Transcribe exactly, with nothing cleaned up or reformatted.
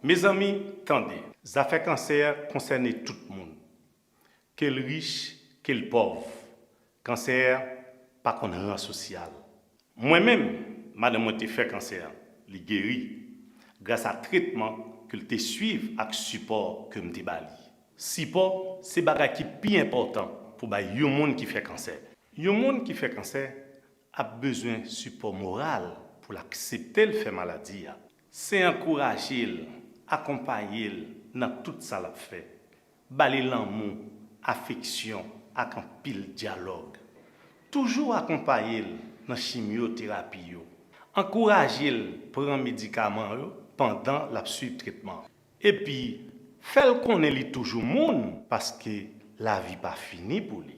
Mezanmi, tande, zafè kansè konsène tout moun. Ke l rich, ke l pòv, kansè pa konn ran sosyal. Mwen menm, madanm mwen te fè kansè, li geri gras a tretman ke l te swiv ak sipò ke m te ba li. Sipò se bagay ki pi enpòtan pou bay yon moun ki fè kansè. Yon moun ki fè kansè ap bezwen sipò moral pou l aksepte l fè maladi a. Se ankouraje l, akonpaye l nan tout sa l ap fè. Ba li lanmou, afeksyon ak anpil dyalòg. Toujou akonpaye l nan chimyoterapi yo. Ankouraje l pran medikaman yo pandan l ap swiv tretman. Epi, fè l konnen li toujou moun, paske lavi pa fini pou li.